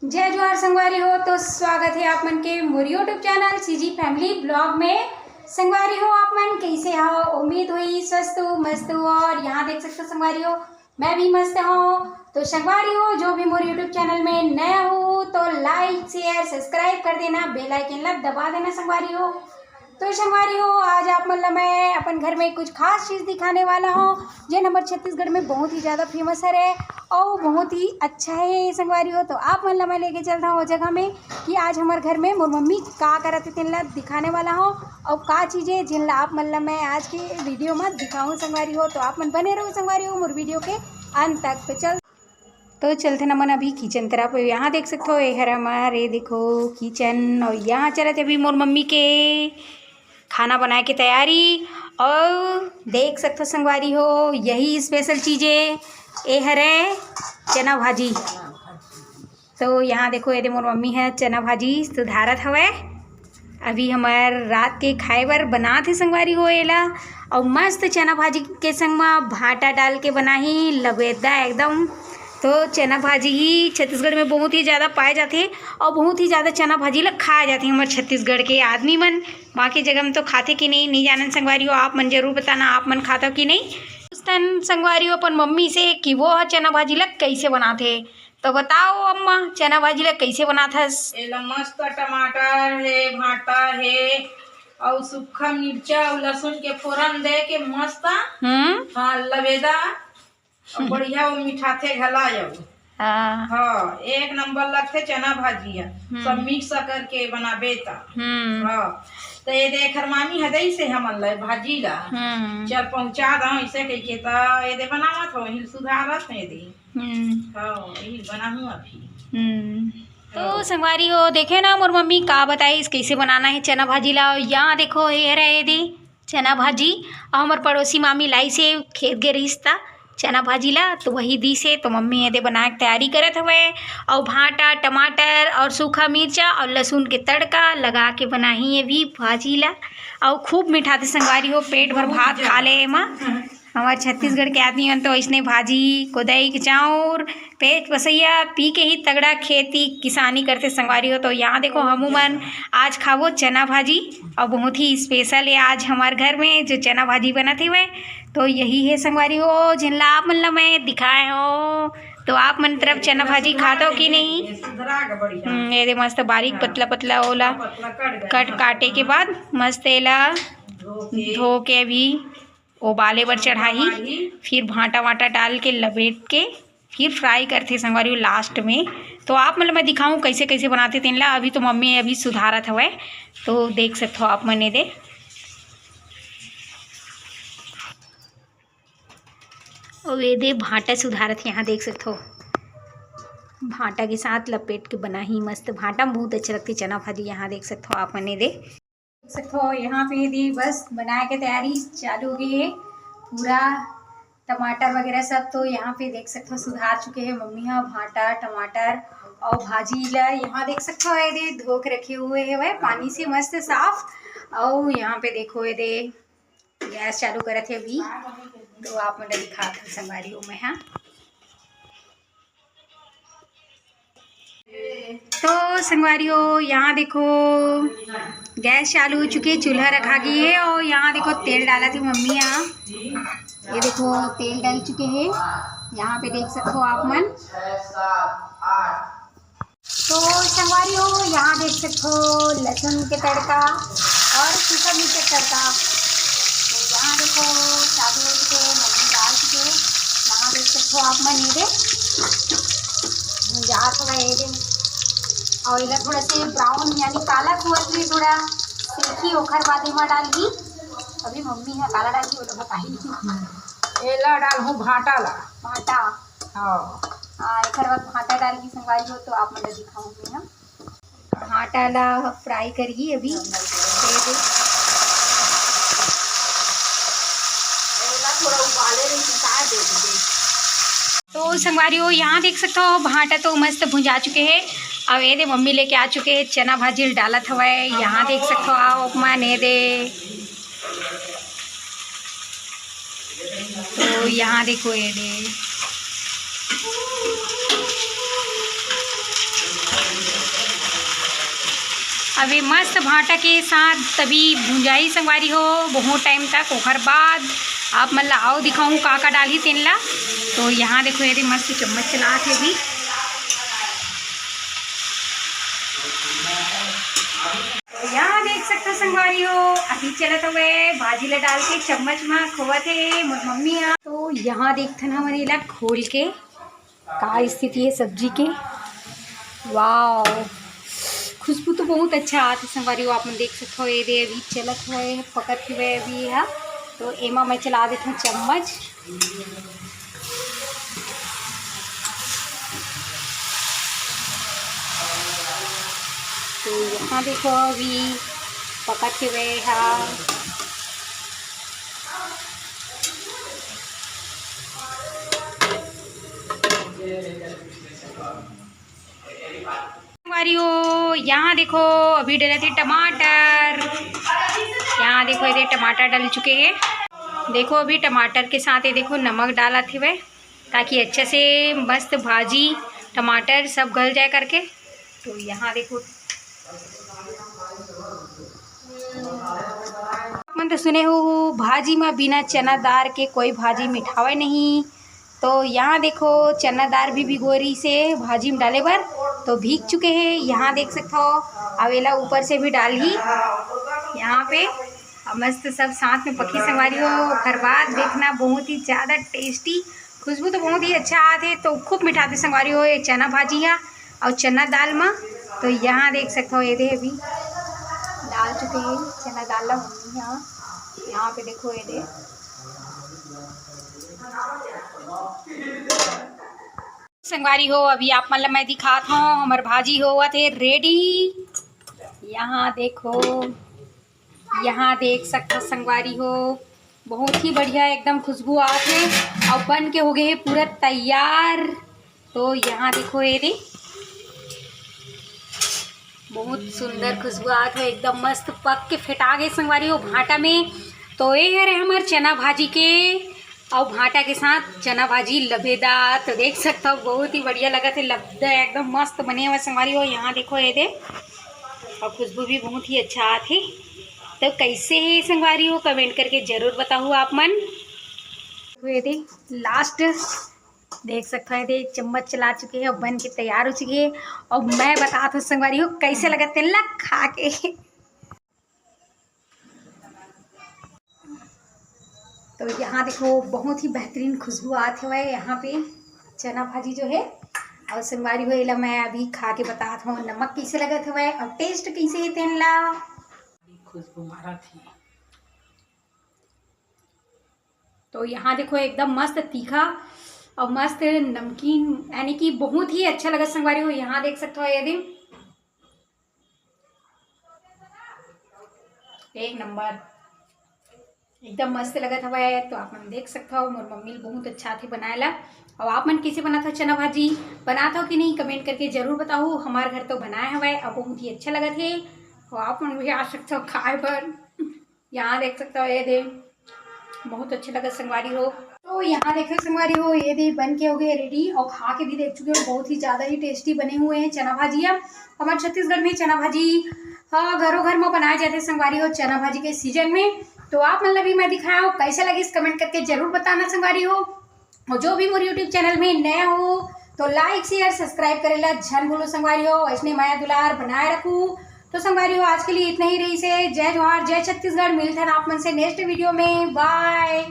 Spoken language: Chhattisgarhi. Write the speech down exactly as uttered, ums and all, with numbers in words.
जय जोहार संगवारी हो, तो स्वागत है आप मन के मोर YouTube channel CG family blog में। संगवारी हो, आप मन कैसे हो? उम्मीद हुई स्वस्थ हो, मस्त हो। और यहाँ देख सकते हो संगवारी हो, मैं भी मस्त हूँ। तो संगवारी हो, जो भी मोर YouTube चैनल में नया हो तो लाइक, शेयर, सब्सक्राइब कर देना, बेल आइकन ला दबा देना संगवारी हो। तो संगवारी हो, आज आप मन ला मैं अपन घर में कुछ खास चीज़ दिखाने वाला हूँ, जेन हमर छत्तीसगढ़ में बहुत ही ज़्यादा फेमस हरे और बहुत ही अच्छा है संगवारी हो। तो आप मन ला मैं लेके चलता हूँ वो जगह में कि आज हमर घर में मोर मम्मी का करत हे, तेन ला दिखाने वाला हूँ। और का चीज़ है, जिन ला आप मन ला मैं आज के वीडियो में दिखाऊँ संगवारी हो। तो आप मन बने रहो संगवारी हो मोर वीडियो के अंत तक। तो चल तो चलथे ना मन अभी किचन तरफ। यहाँ देख सकथो, ये हर हमारे देखो किचन, और यहाँ चलत हे अभी मोर मम्मी के खाना बनाए के तैयारी। और देख सकथो संगवारी हो, यही स्पेशल चीज़ें, ये हरे चना भाजी। तो यहाँ देखो, ये दे मोर मम्मी है चना भाजी सुधारत हवय। अभी हमर रात के खाए बर बनात हे संगवारी हो एला, अउ मस्त चना भाजी के संग म भांटा डाल के बनाही, लबेदा एकदम। तो चना भाजी ही छत्तीसगढ़ में बहुत ही ज़्यादा पाए जाथे अउ बहुत ही ज़्यादा चना भाजी ला खाए जाथे हमर छत्तीसगढ़ के आदमी मन। बाकी जगह में तो खाथे कि नहीं, नहीं जानन संगवारी हो, आप मन जरूर बताना, आप मन खाथव कि नहीं। पूछथन संगवारी हो अपन मम्मी से कि वो ह चना भाजी ला कैसे बनाथे। तो बताओ अम्मा, चना भाजी ला कैसे बनाथस? एला मस्त टमाटर हे, भांटा हे, अउ सूखा मिर्चा अउ लहसुन के फोरन दे के मस्त, हम्म। हाँ, लबेदा, अउ बढ़िया वो मिठाथे घला अउ। हाँ। हाँ, एक नंबर लगथे चना भाजी ह। हम्म। सब मिक्स करके बनाबे त। हम्म। हाँ, तो ये दे एखर मामी ह दई से हमन ला भाजी ला। हम्म। चल पहुँचा दो, ऐसे कह के त ये दे बनावत हो, हिल सुधारत हो ये दे। हम्म। हाँ, यही बनाहूँ अभी। हम्म। तो हाँ। संगवारी हो, देखे ना मोर मम्मी का बताइस कैसे बनाना है चना भाजी ला। यहाँ देखो, ये रहे दे चना भाजी। और हमर पड़ोसी मामी लाई से खेत गे रहिस ता चना भाजी ला, तो वही दी से। तो मम्मी ये दे बनाए के तैयारी करत हवे। और भांटा, टमाटर और सूखा मिर्चा और लहसुन के तड़का लगा के बनाही ये भी भाजी ला। और खूब मिठाथे संगवारी हो, पेट भर भात खा ले एमा। हमार छत्तीसगढ़ के आदमी मन तो अइसने भाजी, कोदई के चाउर, पेट पसैया पी के ही तगड़ा खेती किसानी करथे संगवारी हो। तो यहाँ देखो, हमू मन आज खाबो चना भाजी, और बहुत ही स्पेशल है आज हमार घर में जो चना भाजी बनत हवे। तो यही है संगवारी हो, जिन ला आप मन ला मैं दिखाए हो। तो आप मन तरफ चना भाजी खाथो कि नहीं? हम्म, ये दे मस्त बारीक पतला पतला ओला कट काटे के बाद मस्त एला धो के अभी उबाले बर चढ़ाही, फिर भांटा वांटा डाल के लपेट के फिर फ्राई करथे संगवारी हो लास्ट में। तो आप मन ल मैं दिखाऊँ कैसे कैसे बनाथे तेन ला। अभी तो मम्मी अभी सुधारत हवय, तो देख सकथो आप मन ये दे। अउ ये दे भांटा सुधारत हे, यहाँ देख सकथो भांटा के साथ लपेट के बनाही मस्त। भांटा में बहुत अच्छा लगथे चना भाजी। यहाँ देख सकथो आप मन ये दे। देख सकथो, यहाँ पे ये दे बस बनाए के तैयारी चालू हो गई है। पूरा टमाटर वगैरह सब तो यहाँ पे देख सकथो सुधार चुके हैं मम्मी हा। भांटा, टमाटर और भाजी ला यहाँ देख सकथो, ये दे धो के रखे हुए है वह पानी से मस्त साफ। और यहाँ पे देखो, ये दे गैस चालू करत है अभी, तो आप मन ला दिखात हूँ संगवारी हो मैं, हाँ। तो संगवारी हो, यहाँ देखो गैस चालू हो चुके है, चूल्हा रखा गई है और यहाँ देखो तेल डालत हे मम्मी यहाँ। ये देखो तेल डाल चुके हैं, यहाँ पे देख सकते हो आप मन। तो संगवारी हो, यहाँ देख सकते हो लहसुन के तड़का और सूखा मिर्च के तड़का। तो यहाँ देखो चालू हो चुके हैं, मम्मी डाल चुके हैं। यहाँ देख सकते हो आप मन ये दे भुंजात हवय ये दे, और एला थोड़ा से ब्राउन यानी काला कुआर के थोड़ा सेकी, ओखर बाद एमा डालही। अभी मम्मी ह काला डालही, ओला बताही। एला डालहूँ भांटा ला। भांटा। हाँ। हाँ, एकर बाद भांटा डालही संगवारी हो, तो आप मन ला दिखाऊँ मैं ह। भांटा ला फ्राई करही अभी। ये दे। एला थोड़ा उबाले रही, सुखा दे दे। तो संगवारी हो, यहाँ देख सकते हो भांटा तो मस्त भुंजा चुके हैं। अब ये दे मम्मी लेके आ चुके हैं चना भाजी ल डालत हवय। यहाँ देख सकते हो आप मन, ये दे। तो यहाँ देखो ये दे। अभी मस्त भांटा के साथ तभी भुंजाई संगवारी हो, बहुत टाइम तक। ओकर बाद आप मन ला आओ दिखाऊं का का डालही तेन ला। तो यहाँ देखो, ये दे मस्त चम्मच चलात हे अभी। तो यहाँ देख सकथो संगवारी हो, अभी चलत हवे भाजी ला डाल के चम्मच मा खोवत हे मोर मम्मी ह। तो यहाँ देखथन हमन एला खोल के का स्थिति हे सब्जी के। वाओ, खुशबू तो बहुत अच्छा आत हे संगवारी हो, आप मन देख सकथो। ये दे अभी चलत हवे, पकत हवे अभी ह। तो एमा मैं चला देथों चम्मच। तो यहाँ देखो अभी पकत हवे ह। संगवारी हो, यहाँ देखो अभी डलत हे टमाटर। यहाँ देखो, ये दे टमाटर डल चुके हे। देखो अभी टमाटर के साथ ये देखो नमक डालत हवे, ताकि अच्छा से मस्त भाजी टमाटर सब गल जाए करके। तो यहाँ देखो, मन तो सुने हो भाजी में बिना चना दार के कोई भाजी मिठावे नहीं। तो यहाँ देखो चना दार भी भिगोरी से भाजी में डाले बर तो भीग चुके हैं। यहाँ देख सकथो, अब एला ऊपर से भी डालही यहाँ पे। अब मस्त सब साथ में पकी संगवारी हो, ओकर बाद देखना बहुत ही ज़्यादा टेस्टी, खुशबू तो बहुत ही अच्छा आत हे। तो खूब मिठाथे संगवारी हो ये चना भाजी ह अउ चना दाल म। तो यहाँ देख सकथो, ये दे अभी डाल चुके हैं चना दाल ला मम्मी ह। यहाँ पे देखो ये दे संगवारी हो, अभी आप मन ला मैं दिखात हूँ, हमर भाजी होवत हे रेडी। यहाँ देखो, यहाँ देख सकथो संगवारी हो, बहुत ही बढ़िया एकदम खुशबू आत हे अउ बन के हो गए हे पूरा तैयार। तो यहाँ देखो ये दे, बहुत सुंदर खुशबू आत हे, एकदम मस्त पक के फेटा गए संगवारी हो भांटा में। तो ये हरे हमर चना भाजी के अउ भांटा के साथ चना भाजी लबेदा। तो देख सकथो बहुत ही बढ़िया लगत हे, लबेदा एकदम मस्त बने हुए संगवारी हो। यहाँ देखो ये दे, अउ खुशबू भी बहुत ही अच्छा आत हे। तो कैसे हे संगवारी हो, कमेंट करके जरूर बताहू आप मन। ये दे लास्ट देख सकथो, ये दे चम्मच चला चुके हैं, बन के तैयार हो चुके हैं। और मैं बतात हूँ संगवारी हो कैसे लगत हे ला खा के। तो यहाँ देखो बहुत ही बेहतरीन खुशबू आत हवय यहाँ पे चना भाजी जो है। और संगवारी हो एला मैं अभी खा के बतात हूँ नमक कैसे लगत हवय और टेस्ट कैसे है तेन ला। खुशबू मारा थी। तो यहाँ देखो एकदम मस्त तीखा और मस्त नमकीन, यानी कि बहुत ही अच्छा लगा संगवारी हो। यहाँ देख सकते हो ये दिन एक नंबर एकदम मस्त लगत हवय। तो आप मन देख सकत हव मोर मम्मी ल बहुत अच्छा आथे बनाए ला। और आप मन कैसे बनात हो चना भाजी, बनात हो कि नहीं, कमेंट करके जरूर बताओ। हमार घर तो बनाए हवय और बहुत ही अच्छा लगत हे। और आप मन भी आ सकत हो खाए बर। यहाँ देख सकत हो ये दे बहुत अच्छा लगत संगवारी हो। तो यहाँ देखो संगवारी हो ये दे बन के हो गए रेडी और खा के भी देख चुके हो, बहुत ही ज्यादा ही टेस्टी बने हुए हैं चना भाजिया। हमारे छत्तीसगढ़ में चना भाजी हाँ घरों घर में बनाए जाते संगवारी हो चना भाजी के सीजन में। तो आप मन ला भी मैं दिखाया हूँ, कैसे लगिस कमेंट करके जरूर बताना संगवारी हो। और जो भी मोर यूट्यूब चैनल में नया हो तो लाइक शेयर सब्सक्राइब करे ला झन भूलो संगवारी हो। ऐसने मया दुलार बनाए रखू। तो संगवारी हो आज के लिए इतना ही रहिसे। जय जोहार, जय छत्तीसगढ़। मिलथन आप मन से नेक्स्ट वीडियो में। बाय।